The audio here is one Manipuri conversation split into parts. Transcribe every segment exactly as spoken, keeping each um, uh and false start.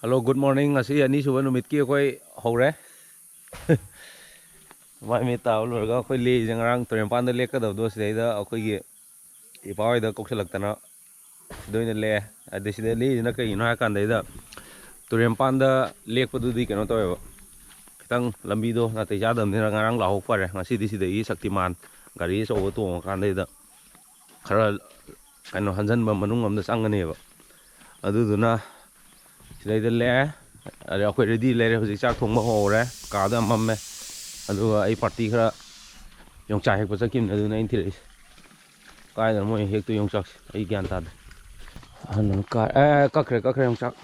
Hello, good morning. ꯉꯁꯤ ꯑꯅꯤꯁꯨꯕ ꯅꯨꯃꯤꯠꯀꯤ ꯑꯩꯈꯣꯏ ꯍꯧꯔꯦ꯫ ꯃꯥꯏ ꯃꯤꯠ ꯇꯥꯕ ꯂꯣꯏꯔꯒ ꯑꯩꯈꯣꯏ ꯂꯦꯛꯏꯁꯦ, ꯉꯔꯥꯡ ꯇꯨꯔꯦꯟ ꯃꯄꯥꯟꯗ ꯂꯦꯛꯀꯗꯕꯗꯣ, ꯁꯤꯗꯩꯗ ꯑꯩꯈꯣꯏꯒꯤ ꯏꯄꯥ ꯍꯣꯏꯗ ꯀꯧꯁꯜꯂꯛꯇꯅ ꯁꯤꯗ ꯑꯣꯏꯅ ꯂꯦꯛꯑꯦ꯫ ꯑꯗꯩ ꯁꯤꯗ ꯂꯦꯛꯏꯁꯤꯅ ꯀꯩꯒꯤꯅꯣ ꯍꯥꯏ ꯀꯥꯟꯗꯩꯗ, ꯇꯨꯔꯦꯟ ꯃꯄꯥꯟꯗ ꯂꯦꯛꯄꯗꯨꯗꯤ ꯀꯩꯅꯣ ꯇꯧꯋꯦꯕ, ꯈꯤꯇꯪ ꯂꯝꯕꯤꯗꯣ ꯅꯥꯇꯩ ꯆꯥꯗꯕꯅꯤꯅ ꯉꯔꯥꯡ ꯂꯥꯛꯍꯧ ꯐꯔꯦ꯫ ꯉꯁꯤꯗꯤ ꯁꯤꯗꯒꯤ ꯁꯛꯇꯤꯃꯥꯟ ꯒꯥꯔꯤ ꯑꯆꯧꯕ ꯇꯣꯡꯉꯀꯥꯟꯗꯩꯗ ꯈꯔ ꯀꯩꯅꯣ ꯍꯟꯖꯟꯕ ꯃꯅꯨꯡ ꯑꯃꯗ ꯆꯪꯒꯅꯦꯕ꯫ ꯑꯗꯨꯗꯨꯅ ꯁꯤꯗꯩꯗ ꯂꯦꯛꯑꯦ꯫ ꯑꯗꯩ ꯑꯩꯈꯣꯏ ꯔꯦꯗꯤ ꯂꯩꯔꯦ꯫ ꯍꯧꯖꯤꯛ ꯆꯥꯛ ꯊꯣꯡꯕ ꯍꯧꯔꯦ꯫ ꯀꯥꯗꯣ ꯌꯥꯝ ꯃꯝꯃꯦ꯫ ꯑꯗꯨꯒ ꯑꯩ ꯄꯥꯔꯇꯤ ꯈꯔ ꯌꯣꯡꯆꯥꯛ ꯍꯦꯛꯄ ꯆꯠꯈꯤꯕꯅꯦ, ꯑꯗꯨꯅ ꯑꯩꯅ ꯊꯤꯜꯂꯛꯏꯁꯦ꯫ ꯀꯥꯏꯗꯅꯣ ꯃꯣꯏ ꯍꯦꯛꯇꯣꯏ ꯌꯣꯡꯆꯥꯛꯁꯦ? ꯑꯩ ꯒ꯭ꯌꯥꯟ ꯇꯥꯗꯦ꯫ ꯑꯍꯟ ꯑꯃ ꯀꯥ-, ꯑꯦ, ꯀꯛꯈ꯭ꯔꯦ, ꯀꯛꯈ꯭ꯔꯦ ꯌꯣꯡꯆꯥꯛ꯫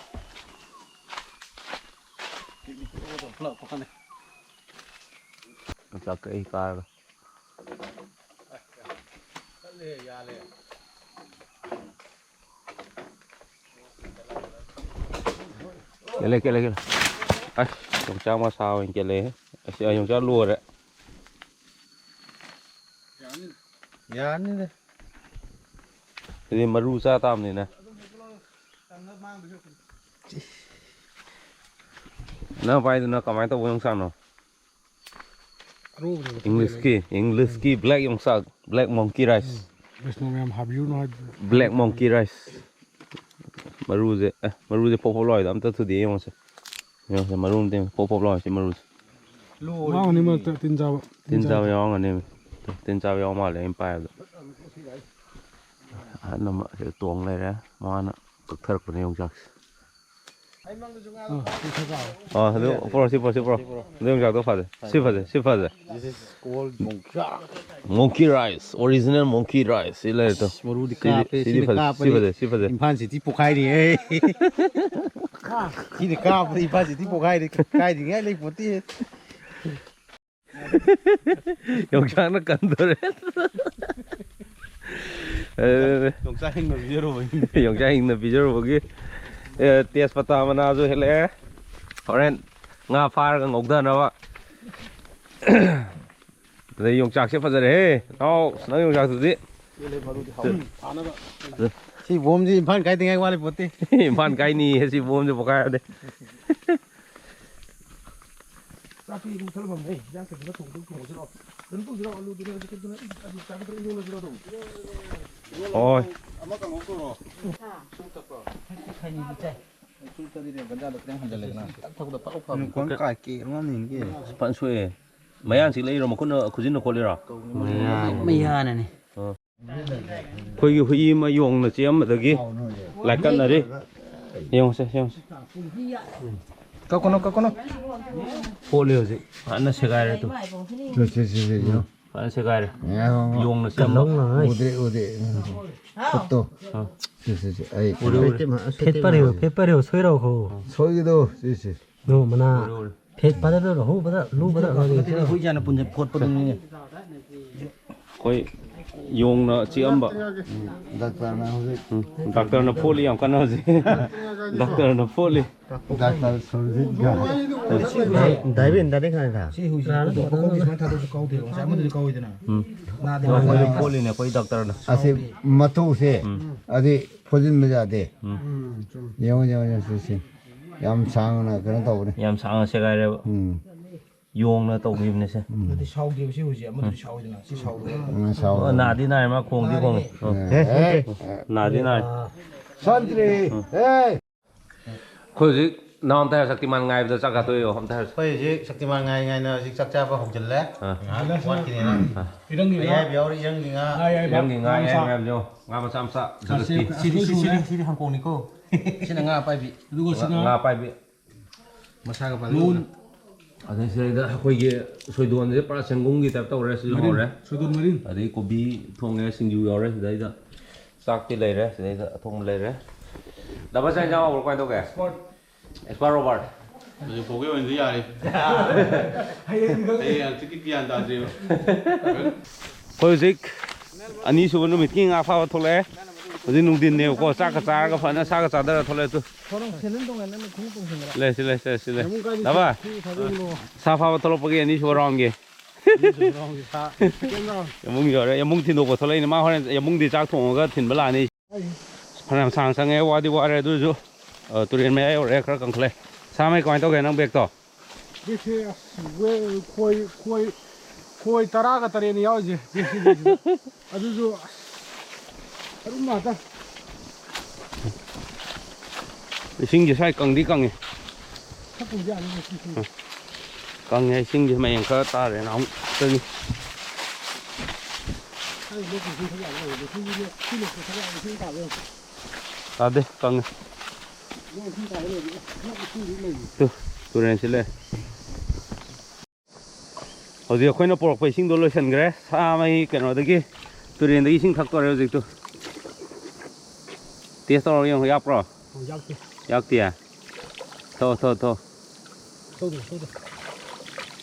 ꯌꯣꯡꯆꯥꯛ ꯀꯛꯏ ꯀꯥꯔꯒ꯫ ꯀꯦꯜꯂꯦ, ꯀꯦꯜꯂꯦ, ꯀꯦꯜꯂꯦ꯫ ꯑꯁ, ꯌꯣꯡꯆꯥꯛ ꯃꯁꯥ ꯑꯣꯏꯅ ꯀꯦꯜꯂꯛꯑꯦ꯫ ꯑꯁ, ꯌꯣꯡꯆꯥꯛ ꯂꯣꯏꯔꯦ꯫ ꯌꯥꯅꯤꯗ꯫ ꯁꯤꯗꯤ ꯃꯔꯨ ꯆꯥ ꯇꯥꯕꯅꯤꯅꯦ꯫ ꯅꯪ ꯄꯥꯏꯗꯨꯅ ꯀꯃꯥꯏꯅ ꯇꯧꯕ ꯌꯣꯡꯆꯥꯛꯅꯣ? ꯑꯔꯨꯕꯅꯦꯕ꯫ ꯏꯪꯂꯤꯁꯀꯤ, ꯏꯪꯂꯤꯁꯀꯤ ꯕ꯭ꯂꯦꯛ ꯌꯣꯡꯆꯥꯛ, ꯕ꯭ꯂꯦꯛ ꯃꯣꯡꯀꯤ ꯔꯥꯏꯁ꯫ ꯕ꯭ꯂꯦꯛ ꯃꯣꯡꯀꯤ ꯔꯥꯏꯁ꯫ ꯃꯔꯨꯁꯦ, ꯑꯦ, ꯃꯔꯨꯁꯦ ꯐꯣꯞ ꯐꯣꯞ ꯂꯥꯎꯋꯤꯗ, ꯑꯝꯇ ꯊꯨꯗꯦꯛ ꯌꯦꯡꯉꯨꯁꯦ꯫ ꯌꯦꯡꯉꯨꯁꯦ, ꯃꯔꯨ ꯑꯝꯇ ꯌꯦꯡꯉꯨ, ꯐꯣꯞ ꯐꯣꯞ ꯂꯥꯎꯋꯤ ꯁꯤ ꯃꯔꯨꯁꯦ꯫ ꯃꯥꯡꯉꯅꯤ ꯃꯔꯛꯇ ꯇꯤꯟ ꯆꯥꯕ꯫ ꯇꯤꯟ ꯆꯥꯕ ꯌꯥꯎꯔꯝꯒꯅꯤ꯫ ꯇꯤꯟ ꯆꯥꯕ ꯌꯥꯎ ꯃꯥꯜꯂꯦ ꯑꯩꯅ ꯄꯥꯏꯕꯗ꯫ ꯑꯍꯟ ꯑꯃ ꯁꯤꯗ ꯇꯣꯡ ꯂꯩꯔꯦ꯫ ꯃꯥꯅ ꯀꯛꯊꯔꯛꯄꯅꯦ ꯌꯣꯡꯆꯥꯛꯁꯦ꯫ ꯑꯥ, ꯑꯗꯨ ꯄꯨꯔꯛꯑꯣ, ꯁꯤ ꯄꯨꯔꯛꯑꯣ, ꯁꯤ ꯄꯨꯔꯛꯑꯣ꯫ ꯑꯗꯨ ꯌꯣꯡꯆꯥꯛꯇꯣ ꯐꯖꯩ꯫ ꯁꯤ ꯐꯖꯩ, ꯁꯤ ꯐꯖꯩ꯫ This is called ꯌꯣꯡꯆꯥꯛ꯫ Monkey rice, original monkey rice꯫ ꯁꯤ ꯂꯩꯔꯦ ꯇꯨ꯫ ꯃꯔꯨꯗꯤ ꯁꯤꯗꯤ, ꯀꯥꯞꯄꯦ, ꯁꯤꯗꯤ ꯁꯤꯅ ꯐꯖꯩ, ꯁꯤ ꯀꯥꯞꯄꯅꯤ꯫ ꯐꯖꯩ, ꯁꯤ ꯐꯖꯩ꯫ ꯏꯝꯐꯥꯜ ꯁꯤꯇꯤ ꯄꯣꯛꯈꯥꯏꯔꯤꯍꯦ꯫ ꯁꯤꯅ ꯀꯥꯞꯄꯗ ꯏꯝꯐꯥꯜ ꯁꯤꯇꯤ ꯄꯣꯛꯈꯥꯏꯔꯤ꯫ ꯀꯥꯏꯗꯤꯉꯥꯏ ꯂꯩꯄꯣꯠꯇꯦ꯫ ꯌꯣꯡꯆꯥꯛꯅ ꯀꯟꯗꯣꯔꯦ꯫ ꯑꯦ, ꯌꯣꯡꯆꯥꯛ ꯍꯤꯡꯅ ꯄꯤꯖꯔꯨꯕꯒꯤ꯫ ꯌꯣꯡꯆꯥꯛ ꯍꯤꯡꯅ ꯄꯤꯖꯔꯨꯕꯒꯤ꯫ ꯑꯦ, ꯇꯦꯖꯄꯇꯥ ꯃꯅꯥꯁꯨ ꯍꯦꯛꯂꯛꯑꯦ꯫ ꯍꯣꯔꯦꯟ ꯉꯥ ꯐꯥꯔꯒ ꯉꯧꯊꯅꯕ꯫ ꯑꯗꯩ ꯌꯣꯡꯆꯥꯛꯁꯦ ꯐꯖꯔꯦꯍꯦ꯫ ꯅꯥꯎ, ꯅꯪ ꯌꯣꯡꯆꯥꯛꯇꯨꯗꯤ꯫ ꯄꯦꯜꯂꯦ, ꯃꯔꯨꯗꯤ ꯍꯥꯎꯅꯤ꯫ ꯐꯥꯅꯕ꯫ ꯁꯤ ꯕꯣꯝꯁꯤ ꯏꯝꯐꯥꯜ ꯀꯥꯏꯗꯉꯥꯏ ꯋꯥꯠꯂꯤ ꯄꯣꯠꯇꯦ꯫ ꯏꯝꯐꯥꯜ ꯀꯥꯏꯅꯤ ꯁꯤ ꯕꯣꯝꯁꯤ ꯄꯣꯈꯥꯏꯔꯗꯤ꯫ ꯆꯥꯛꯇꯤ ꯃꯨꯊꯠꯂꯝꯃꯝꯅꯦ꯫ ꯏꯟꯖꯥꯡ ꯀꯩꯅꯣ ꯊꯣꯡꯗꯧ ꯊꯣꯡꯉꯁꯤꯔꯣ? ꯀꯩꯅꯣ ꯇꯧꯁꯤꯔꯣ? ꯑꯂꯨꯗꯨꯅꯦ ꯍꯧꯖꯤꯛꯀꯤꯗꯨꯅ ꯑꯂꯨ ꯆꯥꯒꯗ꯭ꯔꯥ ꯏꯔꯣꯜꯂꯁꯤꯔꯣ ꯑꯗꯨꯝ? ꯍꯣꯏ꯫ ꯑꯃ ꯀꯥꯡꯍꯧ ꯇꯧꯔꯣ꯫ ꯈꯩꯅꯤꯗꯤ ꯆꯥꯏ꯫ ꯁꯨꯝ ꯆꯠꯂꯤꯅꯦ, ꯒꯟꯖꯥꯗꯣ ꯈꯤꯇꯪ ꯍꯟꯖꯜꯂꯦꯗꯅ꯫ ꯇꯛ ꯊꯧꯕꯗ ꯐꯠ ꯂꯥꯎ ꯐꯕꯅꯤ꯫ ꯀꯣꯟ ꯀꯥꯏ ꯀꯦ ꯑꯃ ꯅꯤꯡꯒꯦ꯫ ꯑꯁ, ꯐꯖꯅ ꯁꯣꯛꯑꯦ꯫ ꯃꯌꯥ ꯆꯤꯛꯂꯛꯏꯔꯣ? ꯃꯈꯨꯠꯅ, ꯈꯨꯖꯤꯟꯅ ꯈꯣꯠꯂꯤꯔꯣ? ꯃꯌꯥꯅꯅꯦ꯫ ꯑꯥ꯫ ꯑꯩꯈꯣꯏꯒꯤ ꯍꯨꯏ ꯑꯃ ꯌꯣꯡꯅ ꯆꯤꯛꯑꯝꯕꯗꯒꯤ ꯂꯥꯏꯀꯠꯅꯔꯤ꯫ ꯌꯦꯡꯉꯨꯁꯦ, ꯌꯦꯡꯉꯨꯁꯦ꯫ ꯀꯛꯀꯅꯨ, ꯀꯛꯀꯅꯨ꯫ ꯐꯣꯠꯂꯤ ꯍꯧꯖꯤꯛ꯫ ꯐꯖꯅ ꯁꯦꯒꯥꯏꯔꯦ ꯇꯨ꯫ ꯁꯦ, ꯁꯦ, ꯁꯦ, ꯁꯦ, ꯌꯦꯡꯉꯣ꯫ ꯐꯖꯅ ꯁꯦꯒꯥꯏꯔꯦ꯫ ꯌꯦꯡꯉꯣ꯫ ꯌꯣꯡꯅ ꯆꯤꯛꯑꯝꯕ꯫ ꯎꯗ꯭ꯔꯦ, ꯎꯗ꯭ꯔꯦ꯫ ꯈꯨꯠꯇꯣ꯫ ꯑꯥ꯫ ꯁꯦ, ꯁꯦ, ꯁꯦ꯫ ꯑꯩ ꯎꯔꯦ, ꯎꯔꯦ꯫ ꯐꯦꯠ ꯄꯥꯔꯤꯌꯣ, ꯐꯦꯠ ꯄꯥꯔꯤꯌꯣ, ꯁꯣꯏꯔꯣ ꯈꯣ꯫ ꯁꯣꯏꯒꯗꯣ, ꯁꯦ, ꯁꯦ꯫ ꯅꯣ, ꯃꯅꯥ꯫ ꯎꯔꯦ, ꯎꯔꯦ꯫ ꯐꯦꯠ ꯄꯥꯗꯕꯗꯣ ꯂꯧꯍꯧꯕꯗ ꯂꯨꯕꯗ ꯅꯠꯇꯦ, ꯍꯨꯏ ꯆꯥꯅ ꯄꯨꯟꯁꯤꯟ ꯐꯣꯠꯄꯗꯨꯅꯤꯅꯦ꯫ ꯑꯩꯈꯣꯏ ꯌꯣꯡꯅ ꯆꯤꯛꯑꯝꯕ꯫ ꯎꯝ, ꯗꯥꯛꯇꯔꯅ ꯍꯧꯖꯤꯛ ꯎꯝ, ꯗꯥꯛꯇꯔꯅ ꯐꯣꯠꯂꯤ ꯌꯥꯝ ꯀꯟꯅ ꯍꯧꯖꯤꯛ꯫ ꯗꯥꯛꯇꯔꯅ ꯐꯣꯠꯂꯤ꯫ ꯗꯥꯛꯇꯔ ꯁꯨꯔꯖꯤꯠꯀ꯫ ꯗꯥꯏ-, ꯗꯥꯏꯕꯤꯟ ꯗꯥꯏꯔꯦꯛ ꯍꯥꯏꯗ꯫ ꯁꯤ ꯍꯨꯏꯁꯤ ꯀꯣꯀꯣꯡꯒꯤ ꯁꯨꯃꯥꯏꯅ ꯊꯥꯗꯣꯛꯁꯨ ꯀꯥꯎꯗꯦꯕ꯫ ꯉꯁꯥꯏ ꯑꯃꯗꯨꯗꯤ ꯀꯥꯎꯏꯗꯅ꯫ ꯎꯝ꯫ ꯅꯥꯗꯦ ꯃꯥ ꯃꯥ ꯍꯧꯖꯤꯛ ꯐꯣꯠꯂꯤꯅꯦ ꯑꯩꯈꯣꯏ ꯗꯥꯛꯇꯔꯅ꯫ ꯑꯁꯤ ꯃꯇꯨꯁꯦ ꯎꯝ꯫ ꯑꯗꯤ ꯐꯣꯠꯖꯤꯟꯕ ꯌꯥꯗꯦ꯫ ꯎꯝ꯫ ꯎꯝ, ꯆꯨꯝꯃꯤ꯫ ꯌꯦꯡꯉꯣ, ꯌꯦꯡꯉꯣ, ꯌꯦꯡꯉꯣ, ꯁꯤ, ꯁꯤ꯫ ꯌꯥꯝ ꯁꯥꯡꯅ ꯀꯩꯅꯣ ꯇꯧꯕꯅꯦ꯫ ꯌꯥꯝ ꯁꯥꯡꯅ ꯁꯦꯒꯥꯏꯔꯦꯕ꯫ ꯎꯝ꯫ ꯌꯣꯡꯅ ꯇꯧꯈꯤꯕꯅꯦ ꯁꯦ꯫ ꯎꯝ꯫ ꯑꯗꯨꯗꯤ ꯁꯥꯎꯗꯦꯕ ꯁꯤ ꯍꯨꯏꯁꯦ, ꯑꯃꯗꯨꯗꯤ ꯁꯥꯎꯏꯗꯅ, ꯁꯤ ꯁꯥꯎꯗꯕ꯫ ꯎꯝ, ꯁꯥꯎꯗꯕ꯫ ꯑꯣ, ꯅꯥꯗꯤ ꯅꯥꯔꯦ, ꯃꯥ ꯈꯣꯡꯗꯤ ꯈꯣꯡꯉꯦ꯫ ꯅꯥꯔꯤꯅꯦ꯫ ꯑꯣ꯫ ꯑꯦ, ꯑꯦ, ꯑꯦ꯫ ꯅꯥꯗꯤ ꯅꯥꯔꯦ꯫ ꯁꯟꯇ꯭ꯔꯤ, ꯎꯝ꯫ ꯑꯦ꯫ ꯑꯩꯈꯣꯏ ꯍꯧꯖꯤꯛ ꯅꯍꯥꯟ ꯑꯝꯇ ꯍꯥꯏꯔꯣ, ꯁꯛꯇꯤꯃꯥꯟ ꯉꯥꯏꯕꯗ ꯆꯥꯛ ꯆꯥꯊꯣꯛꯏꯔꯣ? ꯑꯝꯇ ꯍꯥꯏꯔꯣ꯫ ꯑꯩꯈꯣꯏ ꯍꯧꯖꯤꯛ ꯁꯛꯇꯤꯃꯥꯟ ꯉꯥꯏ ꯉꯥꯏꯅ ꯍꯧꯖꯤꯛ ꯆꯥꯛ ꯆꯥꯕ ꯍꯧꯖꯤꯜꯂꯦ꯫ ꯑꯥ꯫ ꯉꯥꯏꯍꯥꯛ ꯋꯥꯠꯈꯤꯅꯦꯅ꯫ ꯑꯥ꯫ ꯏꯔꯪꯒꯤ ꯉꯥ꯫ ꯑꯌꯥꯏꯕ ꯌꯥꯎꯔꯤ, ꯏꯔꯪꯒꯤ ꯉꯥ꯫ ꯉꯥ ꯑꯌꯥꯏꯕ ꯏꯔꯪꯒꯤ ꯉꯥ ꯃꯆꯥ꯫ ꯑꯌꯥꯏꯕ ꯌꯥꯝ ꯌꯥꯎ-, ꯉꯥ ꯃꯆꯥ ꯃꯆꯥ꯫ ꯑꯥ, ꯁꯤ, ꯁꯤ, ꯁꯤꯗꯤ ꯍꯥꯡꯀꯣꯡꯅꯤꯀꯣ꯫ ꯁꯤꯅ ꯉꯥ ꯑꯄꯥꯏꯕꯤ꯫ ꯑꯗꯨꯒ ꯁꯤꯅ ꯉꯥ ꯑꯄꯥꯏꯕꯤ꯫ ꯃꯁꯥꯒ ꯐꯖꯅ ꯂꯣꯟ꯫ ꯑꯗꯩ ꯁꯤꯗꯩꯗ ꯑꯩꯈꯣꯏꯒꯤ ꯁꯣꯏꯗꯣꯟꯁꯦ ꯄꯨꯔꯥ ꯁꯦꯡꯒꯨꯝꯒꯤ type ꯇꯧꯔꯦ, ꯁꯤꯁꯨ ꯃꯔꯤꯟ, ꯍꯧꯔꯦ꯫ ꯁꯣꯏꯗꯣꯟ ꯃꯔꯤꯟ꯫ ꯑꯗꯩ ꯀꯣꯕꯤ ꯊꯣꯡꯉꯦ, ꯁꯤꯡꯖꯨ ꯌꯥꯎꯔꯦ ꯁꯤꯗꯩꯗ꯫ ꯆꯥꯛꯇꯤ ꯂꯩꯔꯦ ꯁꯤꯗꯩꯗ, ꯑꯊꯣꯡꯕ ꯂꯩꯔꯦ꯫ ꯗꯕꯜ ꯆꯥꯛ ꯏꯟꯖꯥꯡ ꯍꯥꯎꯕ꯭ꯔꯣ? ꯀꯃꯥꯏꯅ ꯇꯧꯒꯦ? Expert꯫ Expert Robert. ꯍꯧꯖꯤꯛ ꯐꯥꯎꯒꯤ ꯑꯣꯏꯅꯗꯤ ꯌꯥꯔꯤ꯫ ꯍꯌꯦꯡ ꯍꯌꯦꯡ ꯍꯪꯆꯤꯠꯀꯤ ꯒ꯭ꯌꯥꯟ ꯇꯥꯗ꯭ꯔꯤꯕ꯫ ꯑꯩꯈꯣꯏ ꯍꯧꯖꯤꯛ ꯑꯅꯤꯁꯨꯕ ꯅꯨꯃꯤꯠꯀꯤ ꯉꯥ ꯐꯥꯕ ꯊꯣꯛꯂꯛꯑꯦ꯫ ꯍꯧꯖꯤꯛ ꯅꯨꯡꯊꯤꯟꯅꯦꯕꯀꯣ, ꯆꯥꯛꯀ ꯆꯥꯔꯒ ꯐꯖꯅ ꯁꯥꯒ ꯆꯥꯊꯔ ꯊꯣꯛꯂꯛꯑꯦ ꯇꯨ꯫ ꯈꯣꯡꯎꯞ ꯁꯦꯟꯗꯟ ꯇꯣꯡꯉꯥꯟꯅ ꯈꯣꯡꯎꯞ ꯇꯣꯡꯁꯤꯟꯈ꯭ꯔꯦ꯫ ꯂꯩ, ꯁꯤ ꯂꯩ, ꯁꯤ ꯂꯩ, ꯁꯤ ꯂꯩ꯫ ꯌꯥꯝꯕꯨꯡ ꯀꯥꯏꯗ ꯗꯕꯥ꯫ ꯁꯤ ꯐꯖꯕꯅꯣ? ꯁꯥ ꯐꯥꯕ ꯊꯣꯛꯂꯛꯄꯒꯤ ꯑꯅꯤꯁꯨꯕ round ꯒꯤ꯫ ꯑꯅꯤꯁꯨꯕ round ꯒꯤ ꯁꯥ꯫ Second round꯫ ꯌꯥꯝꯕꯨꯡ ꯌꯧꯔꯦ꯫ ꯌꯥꯝꯕꯨꯡ ꯊꯤꯟꯗꯣꯛꯄ ꯊꯣꯛꯂꯛꯏꯅꯦ꯫ ꯃꯥ ꯍꯣꯔꯦꯟ ꯌꯥꯝꯕꯨꯡꯗꯤ ꯆꯥꯛ ꯊꯣꯡꯉꯒ ꯊꯤꯟꯕ ꯂꯥꯛꯑꯅꯤ꯫ ꯑꯩ ꯐꯅꯌꯥꯝ ꯁꯥꯡ ꯆꯪꯉꯦ, ꯋꯥꯗꯤ ꯋꯥꯔꯦ꯫ ꯑꯗꯨ ꯑꯣꯏꯔꯁꯨ, ꯑ, ꯇꯨꯔꯦꯜ ꯃꯌꯥꯏ ꯌꯧꯔꯛꯑꯦ, ꯈꯔ ꯀꯪꯈꯠꯂꯦ꯫ ꯁꯥꯃꯩ, ꯀꯃꯥꯏꯅ ꯇꯧꯒꯦ ꯅꯪ ꯕꯦꯒꯇꯣ? ꯕꯦꯒꯁꯦ, ꯑꯁ, ꯋꯦ-, ꯈꯣꯏ, ꯈꯣꯏ, ꯈꯣꯏ ꯇꯔꯥꯒ ꯇꯔꯦꯠꯅꯤ ꯌꯥꯎꯔꯤꯁꯦ ꯕꯦꯒꯁꯤꯗꯩꯁꯤꯗ꯫ ꯑꯗꯨꯁꯨ, ꯑꯁ, ꯑꯗꯨꯝ ꯉꯥꯛꯇ꯫ ꯏꯁꯤꯡꯁꯦ ꯁ꯭ꯋꯥꯏ ꯀꯪꯗꯤ ꯀꯪꯉꯦ꯫ ꯊꯛꯄꯕꯨꯗꯤ ꯌꯥꯅꯤ, ꯉꯁꯤ ꯏꯁꯤꯡ꯫ ꯀꯪꯉꯦ, ꯏꯁꯤꯡꯁꯦ ꯃꯌꯦꯡ ꯈꯔ ꯇꯥꯔꯦ ꯅꯍꯥꯟꯃꯨꯛꯇꯒꯤ꯫ ꯁ꯭ꯋꯥꯏ ꯂꯣꯛꯀꯤ ꯏꯁꯤꯡ ꯊꯛ ꯌꯥꯕ ꯂꯩꯔꯦ꯫ ꯁꯤ ꯂꯣꯛ-, ꯁꯤ ꯂꯣꯛꯇ ꯊꯛ ꯌꯥꯕ ꯏꯁꯤꯡ ꯇꯥꯕ ꯌꯦꯡꯉꯨ꯫ ꯇꯥꯗꯦ, ꯀꯪꯉꯦ꯫ ꯂꯣꯛ ꯏꯁꯤꯡ ꯇꯥꯕ ꯂꯩꯔꯦ꯫ ꯂꯣꯛ ꯏꯁꯤꯡꯗꯤ ꯂꯩꯔꯦ꯫ ꯇꯨ, ꯇꯨꯔꯦꯟꯁꯤ ꯂꯩ꯫ ꯍꯧꯖꯤꯛ ꯑꯩꯈꯣꯏꯅ ꯄꯨꯔꯛꯄ ꯏꯁꯤꯡꯗꯣ ꯂꯣꯏꯁꯤꯟꯈ꯭ꯔꯦ꯫ ꯁꯥꯃꯩ ꯀꯩꯅꯣꯗꯒꯤ, ꯇꯨꯔꯦꯟꯗꯒꯤ ꯏꯁꯤꯡ ꯊꯛꯇꯣꯔꯦ ꯍꯧꯖꯤꯛꯇꯨ꯫ ꯇꯦꯁ ꯇꯧꯔꯒ ꯌꯦꯡꯉꯣ, ꯌꯥꯛꯄ꯭ꯔꯣ? ꯑꯣ, ꯌꯥꯛꯇꯦ꯫ ꯌꯥꯛꯇꯤꯌꯦ? ꯊꯛꯑꯣ, ꯊꯛꯑꯣ, ꯊꯛꯑꯣ꯫ ꯊꯛꯎꯗꯦ, ꯊꯛꯎꯗꯦ꯫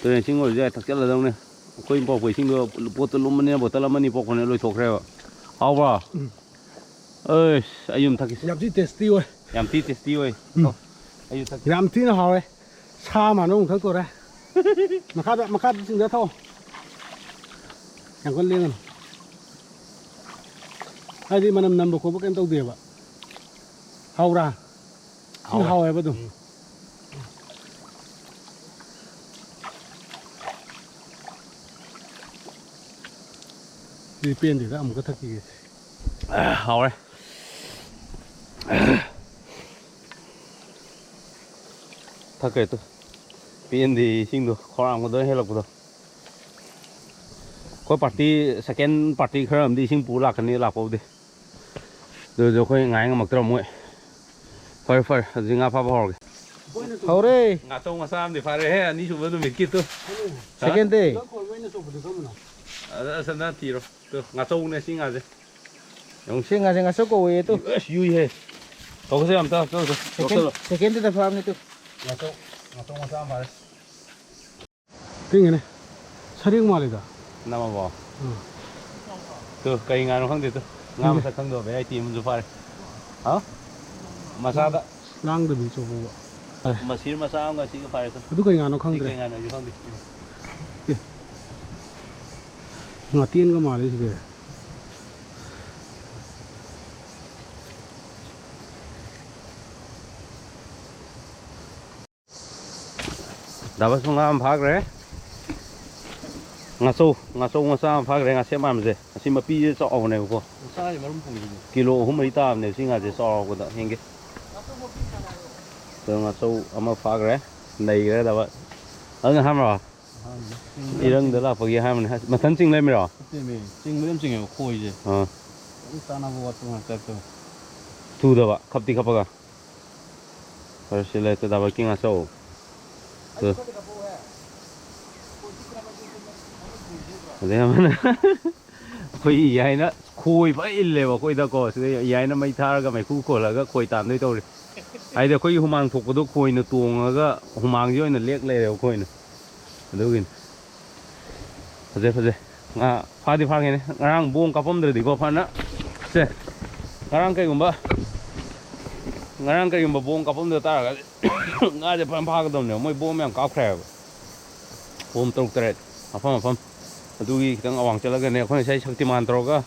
ꯇꯨꯔꯦꯟ ꯏꯁꯤꯡ ꯑꯣꯏꯔꯁꯨ ꯌꯥꯏ, ꯊꯛꯆꯜꯂꯗꯧꯅꯦ꯫ ꯑꯩꯈꯣꯏ ꯄꯨꯔꯛꯄ ꯏꯁꯤꯡꯗꯣ ꯕꯣꯇꯜ ꯂꯨꯝꯕꯅꯤꯅ ꯕꯣꯇꯜ ꯑꯃꯅꯤ ꯄꯨꯔꯛꯄꯅꯦ, ꯂꯣꯏꯊꯣꯛꯈ꯭ꯔꯦꯕ꯫ ꯍꯥꯎꯕ꯭ꯔꯣ? ꯎꯝ꯫ ꯑꯩꯁ, ꯑꯩ ꯌꯨꯝ ꯊꯛꯀꯦ꯫ ꯌꯥꯝ ꯊꯤ ꯇꯦꯁꯇꯤ ꯑꯣꯏ꯫ ꯌꯥꯝ ꯊꯤ ꯇꯦꯁꯇꯤ ꯑꯣꯏ꯫ ꯎꯝ꯫ ꯑꯣ, ꯑꯩꯁꯨ ꯊꯛꯀꯦ꯫ ꯌꯥꯝ ꯊꯤꯅ ꯍꯥꯎꯋꯦ꯫ ꯁꯥ ꯃꯥꯟꯕ ꯑꯃꯨꯛ ꯊꯛꯇꯣꯔꯦ꯫ ꯃꯈꯥꯗ, ꯃꯈꯥꯗ ꯆꯤꯡꯗ ꯊꯛꯑꯣ꯫ ꯌꯥꯝ ꯀꯟꯅ ꯂꯦꯡꯒꯅꯨ꯫ ꯍꯥꯏꯗꯤ ꯃꯅꯝ ꯅꯝꯕ ꯈꯣꯠꯄ ꯀꯩꯝ ꯇꯧꯗꯦꯕ꯫ ꯍꯥꯎꯕ꯭ꯔꯥ? ꯁꯤꯅ ꯍꯥꯎꯋꯦ꯫ ꯍꯥꯎꯋꯦꯕ ꯑꯗꯨꯝ꯫ ꯎꯝ꯫ ꯁꯤꯗꯤ ꯄꯦꯟꯗꯦꯗ, ꯑꯃꯨꯛꯀ ꯊꯛꯈꯤꯒꯦ꯫ ꯑ, ꯍꯥꯎꯔꯦ꯫ ꯊꯛꯈ꯭ꯔꯦ ꯇꯨ꯫ ꯄꯦꯟꯗꯦ ꯏꯁꯤꯡꯗꯣ, ꯈꯧꯔꯥꯡꯕꯗꯣ ꯍꯦꯜꯂꯛꯄꯗꯣ꯫ ꯑꯩꯈꯣꯏ ꯄꯥꯔꯇꯤ, ꯁꯦꯀꯦꯟ ꯄꯥꯔꯇꯤ ꯈꯔ ꯑꯃꯗꯤ ꯏꯁꯤꯡ ꯄꯨ ꯂꯥꯛꯀꯅꯤ, ꯂꯥꯛꯄꯕꯨꯗꯤ꯫ ꯑꯗꯨꯁꯨ ꯑꯩꯈꯣꯏ ꯉꯥꯏ ꯉꯝꯃꯛꯇ꯭ꯔꯕ ꯃꯣꯏ꯫ ꯐꯔꯦ, ꯐꯔꯦ, ꯑꯗꯨꯗꯤ ꯉꯥ ꯐꯥꯕ ꯍꯧꯔꯒꯦ꯫ ꯍꯧꯔꯦ꯫ ꯉꯥꯆꯧ ꯃꯆꯥ ꯑꯃꯗꯤ ꯐꯥꯔꯦꯍꯦ, ꯑꯅꯤꯁꯨꯕ ꯅꯨꯃꯤꯠꯀꯤ ꯇꯨ꯫ ꯁꯦꯀꯦꯟ ꯗꯦ꯫ ꯑꯗ, ꯑꯁ, ꯅꯪ ꯊꯤꯔꯣ꯫ ꯇꯨ, ꯉꯥꯆꯧꯅꯦ ꯁꯤ ꯉꯥꯁꯦ꯫ ꯌꯦꯡꯉꯨ꯫ ꯁꯤ ꯉꯥꯁꯦ ꯉꯥꯆꯧ ꯀꯧꯋꯦ ꯇꯨ꯫ ꯑꯁ, ꯌꯨꯏꯍꯦ꯫ ꯇꯧꯁꯦ ꯑꯝꯇ, ꯇꯧꯁꯦ꯫ ꯁꯦꯀꯦꯟ, ꯂꯧꯁꯜꯂꯣ꯫ ꯁꯦꯀꯦꯟꯗꯨꯗ ꯐꯥꯕꯅꯤ ꯇꯨ꯫ ꯉꯥꯆꯧ, ꯉꯥꯆꯧ ꯃꯆꯥ ꯑꯃ ꯐꯥꯔꯦ꯫ ꯇꯤꯡꯒꯅꯤ꯫ ꯁꯔꯦꯡ ꯃꯥꯜꯂꯤꯗ꯫ ꯅꯝꯃꯕꯣ? ꯑꯥ꯫ ꯇꯨ, ꯀꯩ ꯉꯥꯅꯣ ꯈꯪꯗꯦ ꯇꯨ꯫ ꯉꯥ ꯈꯪꯗꯦ꯫ ꯃꯁꯛ ꯈꯪꯗꯕ variety ꯑꯃꯁꯨ ꯐꯥꯔꯦ꯫ ꯍꯥ? ꯃꯆꯥꯗ꯫ ꯂꯥꯡꯗꯕꯤ ꯆꯧꯕ꯫ ꯃꯁꯤꯔ ꯃꯆꯥ ꯑꯃꯒ ꯁꯤꯒ ꯐꯥꯔꯦ ꯇꯨ꯫ ꯑꯗꯨ ꯀꯩ ꯉꯥꯅꯣ ꯁꯤ ꯈꯪꯗ꯭ꯔꯦ꯫ ꯀꯩ ꯉꯥꯅꯣ ꯑꯩꯁꯨ ꯈꯪꯗꯦ꯫ ꯑꯦ꯫ ꯉꯥꯇꯦꯟꯒ ꯃꯥꯜꯂꯦ ꯁꯤꯗꯤ꯫ ꯗꯥꯕꯁꯨ ꯉꯥ ꯑꯃ ꯐꯥꯈ꯭ꯔꯦ꯫ ꯉꯥꯆꯧ, ꯉꯥꯆꯧ ꯃꯆꯥ ꯑꯃ ꯐꯥꯈ꯭ꯔꯦ, ꯉꯥꯁꯦꯞ ꯃꯥꯟꯕꯁꯦ꯫ ꯑꯁꯤ ꯃꯄꯤꯁꯦ ꯆꯥꯎꯕꯅꯦꯕꯀꯣ꯫ ꯃꯆꯥꯁꯦ ꯃꯔꯨꯝ ꯄꯨꯡꯁꯤꯅꯦ꯫ ꯀꯤꯂꯣ ꯑꯍꯨꯝ ꯃꯔꯤ ꯇꯥꯕꯅꯦꯕ ꯁꯤ ꯉꯥꯁꯦ ꯆꯥꯎꯕꯗ꯫ ꯌꯦꯡꯒꯦ꯫ ꯑꯗꯣ ꯉꯥꯆꯧ ꯑꯃ ꯐꯥꯈ꯭ꯔꯦ꯫ ꯅꯩꯈ꯭ꯔꯦ ꯗꯥꯕ꯫ ꯑꯗꯨꯅ ꯑꯍꯥꯟꯕꯔꯣ? ꯑꯍꯥꯟꯕ꯫ ꯏꯔꯪꯗ ꯂꯥꯛꯄꯒꯤ ꯑꯍꯥꯟꯕꯅꯦ꯫ ꯃꯊꯟ ꯆꯤꯡ ꯂꯩꯔꯝꯃꯤꯔꯣ? ꯅꯠꯇꯦꯃꯤ, ꯆꯤꯡꯕꯗꯤ ꯌꯥꯝ ꯆꯤꯡꯉꯦꯕ ꯈꯣꯏꯁꯦ꯫ ꯑꯥ꯫ ꯈꯤꯇꯪ ꯆꯥꯟꯅꯕ ꯋꯥꯠꯄ ꯃꯥꯜꯂꯦ ꯇꯥꯏꯞ ꯇꯧꯋꯦ꯫ ꯊꯨꯗꯕ, ꯈꯞꯇꯤ ꯈꯞꯄꯒ꯫ ꯐꯔꯦ, ꯁꯤ ꯂꯩꯔꯦ, ꯗꯥꯕ ꯀꯤꯡ ꯉꯥꯆꯧ꯫ ꯑꯗꯨ꯫ ꯑꯗꯩ ꯑꯃꯅ ꯑꯩꯈꯣꯏ ꯌꯥꯏꯅ ꯈꯣꯏ ꯐꯖ ꯏꯜꯂꯦꯕ ꯑꯩꯈꯣꯏꯗꯀꯣ꯫ ꯁꯤꯗ ꯌꯥꯏꯅ ꯃꯩ ꯊꯥꯔꯒ ꯃꯩꯈꯨ ꯈꯣꯜꯂꯒ ꯈꯣꯏ ꯇꯥꯟꯗꯣꯏ ꯇꯧꯔꯤ꯫ ꯍꯥꯏꯗꯤ ꯑꯩꯈꯣꯏꯒꯤ ꯍꯨꯃꯥꯡ ꯊꯣꯛꯄꯗꯣ ꯈꯣꯏꯅ ꯇꯣꯡꯉꯒ ꯍꯨꯃꯥꯡꯁꯦ ꯑꯣꯏꯅ ꯂꯦꯛ ꯂꯩꯔꯦꯕ ꯈꯣꯏꯅ꯫ ꯑꯗꯨꯒꯤꯅꯤ꯫ ꯐꯖꯩ, ꯐꯖꯩ꯫ ꯉꯥ ꯐꯥꯗꯤ ꯐꯥꯒꯦꯅꯦ꯫ ꯉꯔꯥꯡ ꯕꯣꯝ ꯀꯥꯞꯄꯝꯗ꯭ꯔꯗꯤꯀꯣ ꯐꯅ꯫ ꯁꯦ꯫ ꯉꯔꯥꯡ ꯀꯩꯒꯨꯝꯕ, ꯉꯔꯥꯡ ꯀꯩꯒꯨꯝꯕ ꯕꯣꯝ ꯀꯥꯞꯄꯝꯗ ꯇꯥꯔꯒꯗꯤ ꯉꯥꯁꯦ ꯐꯖꯅ ꯐꯥꯒꯗꯕꯅꯦꯕ꯫ ꯃꯣꯏ ꯕꯣꯝ ꯌꯥꯝ ꯀꯥꯞꯈ꯭ꯔꯦꯕ꯫ ꯕꯣꯝ ꯇꯔꯨꯛ ꯇꯔꯦꯠ꯫ ꯃꯐꯝ ꯃꯐꯝ꯫ ꯑꯗꯨꯒꯤ ꯈꯤꯇꯪ ꯑꯋꯥꯡ ꯆꯠꯂꯒꯅꯦ ꯑꯩꯈꯣꯏ ꯉꯁꯥꯏ ꯁꯛꯇꯤꯃꯥꯟ ꯇꯧꯔꯒ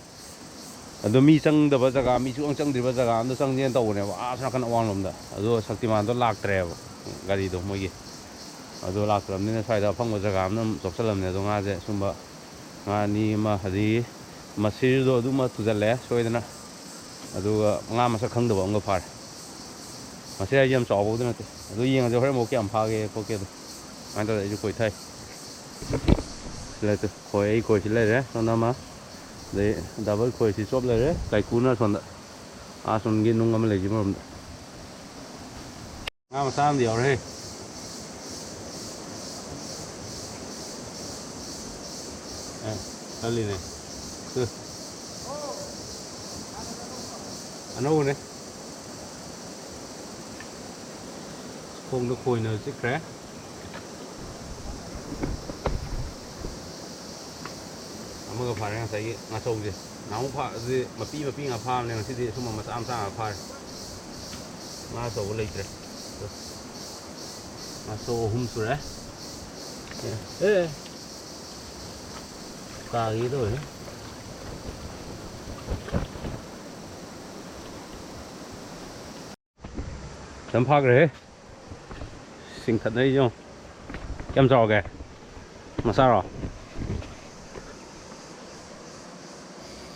ꯑꯗꯣ ꯃꯤ ꯆꯪꯗꯕ ꯖꯒꯥ, ꯃꯤ ꯁꯨꯡꯆꯪ ꯆꯪꯗ꯭ꯔꯤꯕ ꯖꯒꯥ ꯑꯝꯗ ꯆꯪꯁꯦꯅ ꯇꯧꯕꯅꯦꯕ, ꯑꯥ ꯁꯣꯝ ꯅꯥꯀꯟ ꯑꯋꯥꯡꯂꯣꯝꯗ꯫ ꯑꯗꯣ ꯁꯛꯇꯤꯃꯥꯟꯗꯣ ꯂꯥꯛꯇ꯭ꯔꯦꯕ, ꯒꯥꯔꯤꯗꯣ ꯃꯣꯏꯒꯤ꯫ ꯑꯗꯣ ꯂꯥꯛꯇ꯭ꯔꯕꯅꯤꯅ ꯁ꯭ꯋꯥꯏꯗ ꯑꯐꯪꯕ ꯖꯒꯥ ꯑꯝꯗ ꯑꯗꯨꯝ ꯆꯣꯞꯁꯜꯂꯝꯅꯦ꯫ ꯑꯗꯣ ꯉꯥꯁꯦ ꯁꯨꯝꯕ ꯉꯥ ꯑꯅꯤ ꯑꯃ, ꯑꯗꯒꯤ ꯃꯁꯤꯔꯗꯣ ꯑꯗꯨꯃ ꯊꯨꯖꯜꯂꯛꯑꯦ ꯁꯣꯏꯗꯅ꯫ ꯑꯗꯨꯒ ꯉꯥ ꯃꯁꯛ ꯈꯪꯗꯕ ꯑꯃꯒ ꯐꯥꯔꯦ꯫ ꯃꯁꯤꯔ ꯍꯥꯏꯁꯦ ꯌꯥꯝ ꯆꯥꯎꯕꯕꯨꯗꯤ ꯅꯠꯇꯦ꯫ ꯑꯗꯨ ꯌꯦꯡꯉꯁꯦ ꯍꯣꯔꯦꯟ ꯑꯃꯨꯛ ꯀꯌꯥꯝ ꯐꯥꯒꯦ ꯈꯣꯠꯀꯦꯗꯣ꯫ ꯁꯨꯃꯥꯏꯅ ꯇꯧꯗꯅ ꯑꯩꯁꯨ ꯈꯣꯏ ꯊꯥꯏ꯫ ꯁꯤ ꯂꯩꯔꯦ, ꯈꯣꯏ, ꯑꯩ ꯈꯣꯏꯁꯤ ꯂꯩꯔꯦ ꯁꯣꯝꯗ ꯑꯃ꯫ ꯑꯗꯩ ꯗꯥꯕ ꯈꯣꯏꯁꯤ ꯆꯣꯞ ꯂꯩꯔꯦ, ꯀꯥꯏꯀꯨꯅ ꯁꯣꯝꯗ꯫ ꯑꯥ ꯁꯣꯝꯒꯤ ꯅꯨꯡ ꯑꯃ ꯂꯩꯁꯤ ꯃꯔꯣꯝꯗ꯫ ꯉꯥ ꯃꯆꯥ ꯑꯃꯗꯤ ꯌꯥꯎꯔꯦ꯫ ꯑꯦ, ꯀꯜꯂꯤꯅꯦ꯫ ꯇꯨ꯫ ꯑꯅꯧꯕꯅꯦ꯫ ꯈꯣꯡꯗ ꯈꯣꯏꯅ ꯆꯤꯛꯈ꯭ꯔꯦ꯫ ꯑꯃꯒ ꯐꯥꯔꯦ ꯉꯁꯥꯏꯒꯤ ꯉꯥꯆꯧꯁꯦ꯫ ꯅꯍꯥꯟꯃꯨꯛ ꯐꯥꯕꯗꯤ ꯃꯄꯤ ꯃꯄꯤ ꯉꯥꯛ ꯐꯥꯕꯅꯦ, ꯉꯁꯤꯗꯤ ꯁꯨꯝꯕ ꯃꯆꯥ ꯃꯆꯥ ꯉꯥꯛ ꯐꯥꯔꯦ꯫ ꯉꯥ ꯑꯆꯧꯕ ꯂꯩꯇ꯭ꯔꯦ꯫ ꯉꯥꯆꯧ ꯑꯍꯨꯝ ꯁꯨꯔꯦ꯫ ꯑꯦ, ꯑꯦ꯫ ꯇꯥꯒꯦ ꯇꯧꯋꯦ꯫ ꯌꯥꯝ ꯐꯥꯈ꯭ꯔꯦꯍꯦ꯫ ꯆꯤꯡꯈꯠꯅꯔꯤꯁꯦ ꯌꯦꯡꯉꯣ꯫ ꯀꯌꯥꯝ ꯆꯥꯎꯔꯒꯦ? ꯃꯆꯥꯔꯣ?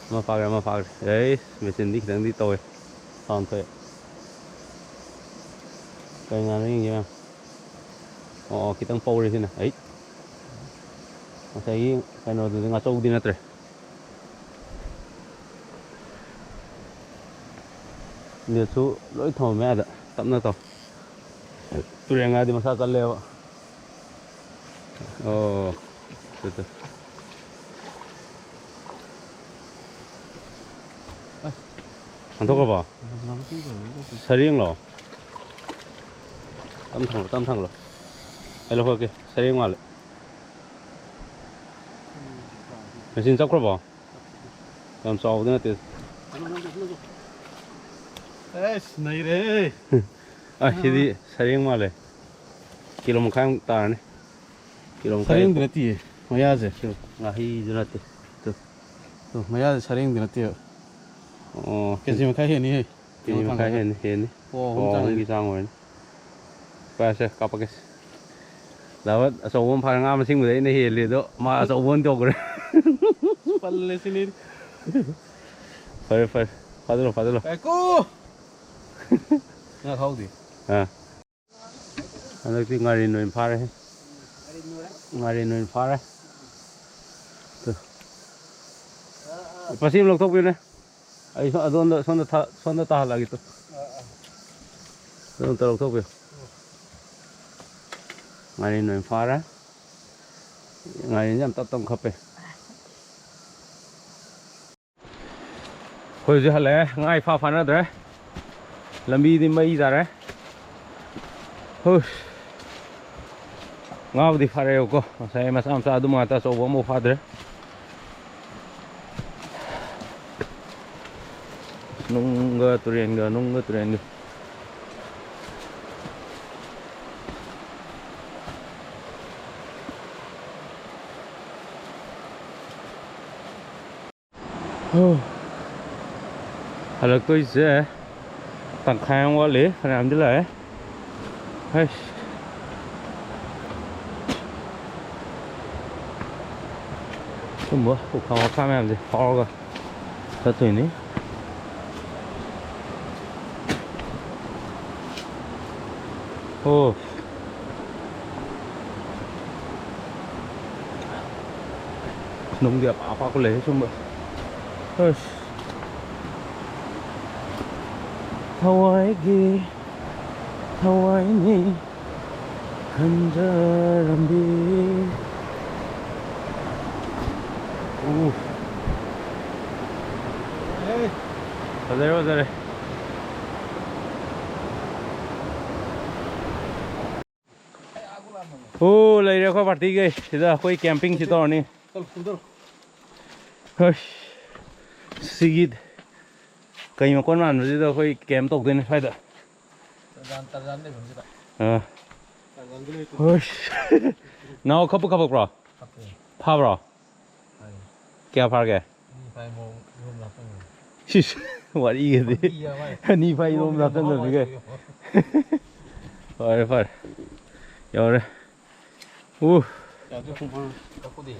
ꯑꯃ ꯐꯥꯈ꯭ꯔꯦ, ꯑꯃ ꯐꯥꯈ꯭ꯔꯦ꯫ ꯑꯩ ꯃꯦꯆꯤꯟꯗꯤ ꯈꯤꯇꯪꯗꯤ ꯇꯧꯋꯦ, ꯁꯥꯎꯟ ꯊꯣꯛꯑꯦ꯫ ꯀꯩ ꯉꯥꯅꯣ ꯌꯦꯡꯒꯦ, ꯃꯌꯥꯝ꯫ ꯑꯣ, ꯑꯣ, ꯈꯤꯇꯪ ꯄꯧꯔꯦ ꯁꯤꯅ꯫ ꯑꯩ ꯉꯁꯥꯏꯒꯤ ꯀꯩꯅꯣꯗꯨꯗꯤ, ꯉꯥꯆꯧꯗꯤ ꯅꯠꯇ꯭ꯔꯦ꯫ ꯅꯦꯠꯁꯨ ꯂꯣꯏ ꯊꯝꯃꯝꯃꯦ ꯑꯥꯗ꯫ ꯇꯞꯅ ꯇꯧ꯫ ꯇꯨꯔꯦꯟ ꯉꯥꯗꯤ ꯃꯁꯥ ꯀꯜꯂꯦꯕ꯫ ꯑꯣ, ꯇꯨ, ꯇꯨ꯫ ꯍꯟꯊꯣꯛꯈ꯭ꯔꯕꯣ? ꯁꯔꯦꯡꯂꯣ? ꯇꯞ ꯊꯥꯡꯂꯣ, ꯇꯞ ꯊꯥꯡꯂꯣ꯫ ꯑꯩ ꯂꯧꯈꯠꯀꯦ, ꯁꯔꯦꯡ ꯃꯥꯜꯂꯦ꯫ ꯃꯦꯆꯤꯟ ꯆꯞꯈ꯭ꯔꯕꯣ? ꯌꯥꯝ ꯆꯥꯎꯕꯗꯤ ꯅꯠꯇꯦ꯫ ꯑꯦꯁ, ꯅꯩꯔꯦ꯫ ꯑ, ꯁꯤꯗꯤ ꯁꯔꯦꯡ ꯃꯥꯜꯂꯦ꯫ ꯀꯤꯂꯣ ꯃꯈꯥꯏꯃꯨꯛ ꯇꯥꯔꯅꯤ꯫ ꯀꯤꯂꯣ ꯃꯈꯥꯏ꯫ ꯁꯔꯦꯡꯗꯤ ꯅꯠꯇꯤꯌꯦ, ꯃꯌꯥꯁꯦ꯫ ꯁꯤ ꯉꯥꯍꯩꯁꯨ ꯅꯠꯇꯦ꯫ ꯇꯨ꯫ ꯇꯨ, ꯃꯌꯥꯁꯦ ꯁꯔꯦꯡꯗꯤ ꯅꯠꯇꯦꯕ꯫ ꯑꯣ꯫ ꯀꯦꯖꯤ ꯃꯈꯥꯏ ꯍꯦꯟꯅꯤꯍꯦ꯫ ꯀꯦꯖꯤ ꯀꯤꯂꯣ ꯃꯈꯥꯏ ꯊꯥꯡꯒꯠꯂꯒ꯫ ꯍꯦꯟꯅꯤ, ꯍꯦꯟꯅꯤ꯫ ꯄꯋꯥ ꯑꯍꯨꯝ ꯄꯋꯥ ꯆꯥꯡ ꯑꯍꯨꯝꯒꯤ ꯂꯩ꯫ ꯆꯥꯡ ꯑꯣꯏꯔꯅꯤ꯫ ꯄꯥꯏꯁꯦ, ꯀꯥꯞꯄꯛꯀꯦꯁꯦ꯫ ꯗꯥꯕꯠ ꯑꯆꯧꯕ ꯑꯃ ꯐꯥꯔꯦ, ꯉꯥ ꯃꯁꯤꯡꯕꯨꯗꯤ ꯑꯩꯅ ꯍꯦꯜꯂꯤ ꯑꯗꯣ, ꯃꯥ ꯑꯆꯧꯕ ꯑꯣꯏꯅ ꯇꯧꯈ꯭ꯔꯦ꯫ ꯄꯜꯂꯦ ꯁꯤꯅꯤ꯫ ꯐꯔꯦ, ꯐꯔꯦ꯫ ꯐꯥꯖꯤꯜꯂꯣ, ꯐꯥꯖꯤꯜꯂꯣ꯫ ꯉꯥꯏꯈꯣ! ꯉꯥ ꯈꯥꯎꯗꯦ꯫ ꯑꯥ꯫ ꯍꯟꯗꯛꯇꯤ ꯉꯥꯔꯦꯟ ꯑꯣꯏꯅ ꯐꯥꯔꯦ꯫ ꯉꯥꯔꯦꯟ ꯑꯣꯏꯅ ꯐꯥꯔꯦ꯫ ꯇꯨ꯫ ꯃꯁꯤ ꯑꯃ ꯂꯧꯊꯣꯛꯄꯤꯌꯨꯅꯦ꯫ ꯑꯩ ꯁꯣ-, ꯑꯗꯣꯝꯗ, ꯁꯣꯝꯗ ꯊꯥ-, ꯁꯣꯝꯗ ꯇꯥꯍꯜꯂꯛꯑꯒꯦ ꯇꯨ꯫ ꯑꯗꯣꯝꯗ ꯂꯧꯊꯣꯛꯄꯤꯌꯨ꯫ ꯉꯥꯔꯦꯟ ꯑꯣꯏꯅ ꯐꯥꯔꯦ꯫ ꯉꯥꯔꯦꯟꯁꯦ ꯌꯥꯝ ꯇꯞ ꯇꯞꯅ ꯈꯞꯄꯦ꯫ ꯑꯩꯈꯣꯏ ꯍꯧꯖꯤꯛ ꯍꯜꯂꯛꯑꯦ, ꯉꯥ ꯏꯐꯥ ꯐꯥꯅꯗ꯭ꯔꯦ꯫ ꯂꯝꯕꯤꯗꯤ ꯃꯩ ꯇꯥꯔꯦ꯫ ꯍꯨꯁ꯫ ꯉꯥꯕꯨꯗꯤ ꯐꯥꯔꯛꯑꯦꯕꯀꯣ, ꯉꯁꯥꯏ ꯃꯆꯥ ꯃꯆꯥ ꯑꯗꯨꯝ ꯉꯥꯛꯇ, ꯑꯆꯧꯕ ꯑꯃꯐꯥꯎ ꯐꯥꯗ꯭ꯔꯦ꯫ ꯅꯨꯡꯒ ꯇꯨꯔꯦꯟꯒ, ꯅꯨꯡꯒ ꯇꯨꯔꯦꯟꯒ꯫ ꯍꯣ꯫ ꯍꯜꯂꯛꯇꯣꯏꯁꯦ ꯇꯪꯈꯥꯏ ꯑꯃ ꯋꯥꯠꯂꯤ, ꯐꯅꯌꯥꯝꯗꯤ ꯂꯥꯛꯑꯦ꯫ ꯍꯩꯁ꯫ ꯁꯨꯝꯕ ꯎꯈꯥ ꯋꯥꯈꯥ ꯃꯌꯥꯝꯁꯦ ꯐꯥꯎꯔꯒ ꯆꯠꯇꯣꯏꯅꯤ꯫ ꯑꯣ꯫ ꯅꯨꯡꯗꯤ ꯑꯄꯥꯛ ꯑꯄꯥꯛꯄ ꯂꯩ ꯁꯨꯝꯕ꯫ ꯑꯁ꯫ ꯊꯋꯥꯏꯒꯤ ꯊꯋꯥꯏꯅꯤ ꯈꯟꯖꯔꯝꯕꯤ꯫ ꯎ꯫ ꯐꯖꯔꯦ, ꯐꯖꯔꯦ꯫ ꯑꯣ, ꯂꯩꯔꯦ ꯑꯩꯈꯣꯏ ꯄꯥꯔꯇꯤꯒꯩ꯫ ꯁꯤꯗ ꯑꯩꯈꯣꯏ ꯀꯦꯝꯄꯤꯡꯁꯤ ꯇꯧꯔꯅꯤ꯫ ꯍꯣꯏ꯫ ꯁꯤꯒꯤ ꯀꯩ ꯃꯀꯣꯟ ꯃꯥꯟꯕꯁꯤꯗ ꯑꯩꯈꯣꯏ ꯀꯦꯝ ꯇꯧꯗꯣꯏꯅꯦ ꯁ꯭ꯋꯥꯏꯗ꯫ ꯇꯔꯖꯥꯟ, ꯇꯔꯖꯥꯟ ꯂꯩꯐꯝꯁꯤꯗ꯫ ꯑꯥ꯫ ꯇꯔꯖꯥꯟꯗꯤ ꯂꯩꯇꯦ꯫ ꯍꯣꯏ꯫ ꯅꯥꯎ ꯈꯞꯄꯨ ꯈꯞꯄꯛꯄ꯭ꯔꯣ? ꯈꯞꯄꯦ꯫ ꯐꯥꯕ꯭ꯔꯣ? ꯐꯥꯏ꯫ ꯀꯌꯥ ꯐꯥꯔꯒꯦ? ꯑꯅꯤ ꯐꯥꯏ, ꯃꯣꯡ ꯏꯔꯣꯝ ꯂꯥꯛꯄ ꯉꯝꯃꯦ꯫ ꯁꯤꯁ, ꯋꯥꯔꯤꯒꯗꯤ꯫ ꯋꯥꯔꯤ ꯌꯥꯝ ꯍꯥꯏ꯫ ꯑꯅꯤ ꯐꯥꯏ ꯏꯔꯣꯝ ꯏꯔꯣꯝ ꯂꯥꯛꯄ ꯂꯥꯛꯄ ꯉꯝꯃꯤꯒꯦ꯫ ꯉꯝꯃꯦ꯫ ꯐꯔꯦ, ꯐꯔꯦ꯫ ꯌꯧꯔꯦ꯫ ꯎ꯫ ꯌꯥꯗ꯭ꯔꯦ, ꯄꯨꯡ ꯐꯥꯅ ꯀꯛꯄꯗꯤ꯫